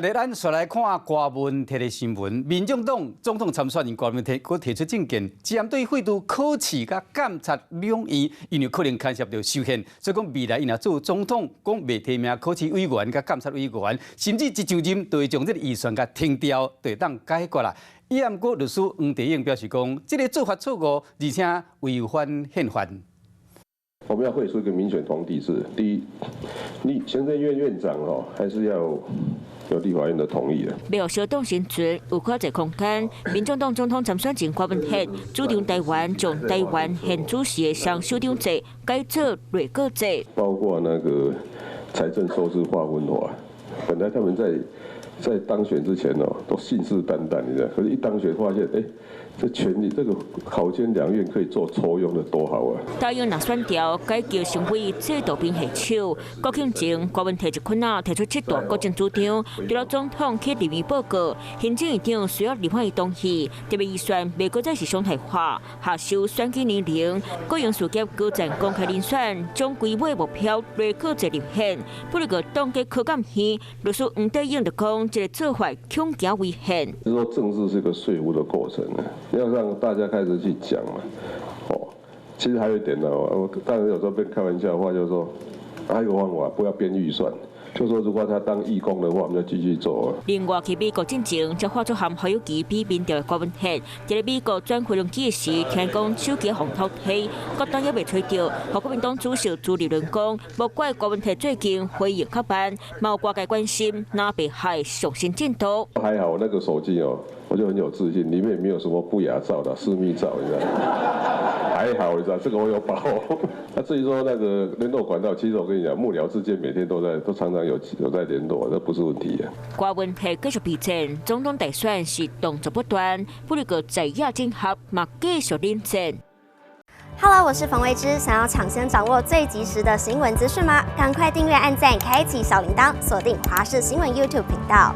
來咱紲來看柯文哲的新聞。民眾黨總統參選人柯文哲閣提出政見，針對廢除考試佮監察兩院，因為可能牽涉著修憲，所以講未來伊若做總統，講袂提名考試委員佮監察委員，甚至一上任就會將這個預算共停掉，就會當解決啦。伊毋過律師黃帝勇表示講，這個做法錯誤，而且違反憲法。我們要廢除一個民選團體制。第一，你行政院院長哦，還是要有立法院的同意的。沒有小黨生存有較濟空間。民眾黨總統參選人柯文哲主張台灣將台灣縣主席的雙首長制改做內閣制。包括那個財政收支劃分法，本來他們在當選之前哦，都信誓旦旦，你知道？可是，一當選發現，哎，這權力這個考監兩院可以做抽佣的，多好啊！答應若選著，改革成為制度變下手。國慶前，柯文哲一困仔提出七大國政主張，除了總統去立院報告，行政院長需要立法院同意，特別預算袂閣再是常態化，下修選舉年齡，個人事業高層公開遴選，將規尾目標內閣制立憲。不過，凍結考監院，律師黃帝勇就講，這個做法恐驚違憲。就是說政治是一個說服的過程，要讓大家開始去講嘛。哦，其實還有一點呢，我當然有時候被開玩笑的話，就是說，還有個方法，不要編預算。就說如果他當義工的話，我們就繼續做。另外，去美國進前，才發出含侯友宜比民調的柯文哲，佇美國轉飛輪機時，聽講手機予偷提，國黨猶未揣著。國民黨主席朱立倫講，無怪柯文哲最近回應較慢，嘛有外界關心藍白合上新進度。還好，那個手機哦，我就很有自信，裡面沒有什麼不雅照的、私密照，你知道？還好，你知道這個我有把握。那至於說那個聯絡管道，其實我跟你講，幕僚之間每天都在，都常常有在聯絡，這不是問題啊。柯文哲繼續備戰，總統大選是動作不斷，不過在野整合嘛繼續冷戰。 Hello，我是馮慧芝，想要搶先掌握最及時的新聞資訊嗎？趕快訂閱、按讚、開啟小鈴鐺，鎖定華視新聞 YouTube 頻道。